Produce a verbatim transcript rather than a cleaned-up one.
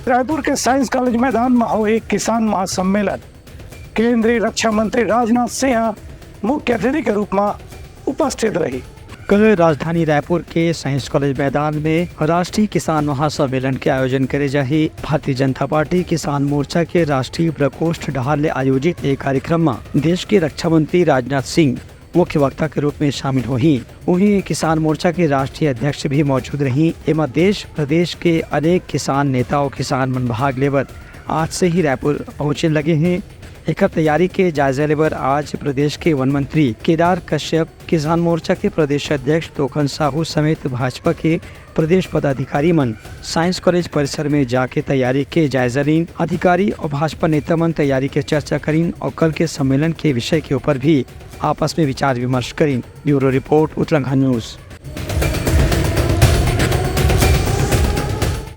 रायपुर के science college मैदान म होए किसान महासम्मेलन, केंद्रीय रक्षा मंत्री राजनाथ सिंह मुख्य अतिथि के रूप म उपस्थित रही। कल राजधानी रायपुर के साइंस कॉलेज मैदान में राष्ट्रीय किसान महासम्मेलन के आयोजन करे जाही। भारतीय जनता पार्टी किसान मोर्चा के राष्ट्रीय प्रकोष्ठ डहार ले आयोजित ए कार्यक्रम म देश के रक्षा मंत्री राजनाथ सिंह मुख्य वक्ता के रूप में शामिल होही। उहीं किसान मोर्चा के राष्ट्रीय अध्यक्ष भी मौजूद रही। एमा देश प्रदेश के अनेक किसान नेता अउ किसान मन भाग लेवत आज से ही रायपुर पहुंचे लगे हैं। एकर तैयारी के जायजा लेबर आज प्रदेश के वन मंत्री केदार कश्यप, किसान मोर्चा के प्रदेश अध्यक्ष तोखन साहू समेत भाजपा के प्रदेश पदाधिकारी मन साइंस कॉलेज परिसर में जाके तैयारी के जायजा लीन। अधिकारी अउ भाजपा नेता मन तैयारी के चर्चा करीन अउ कल के सम्मेलन के विषय के ऊपर भी आपस में विचार विमर्श करीन। Bureau report, Uttarakhand news.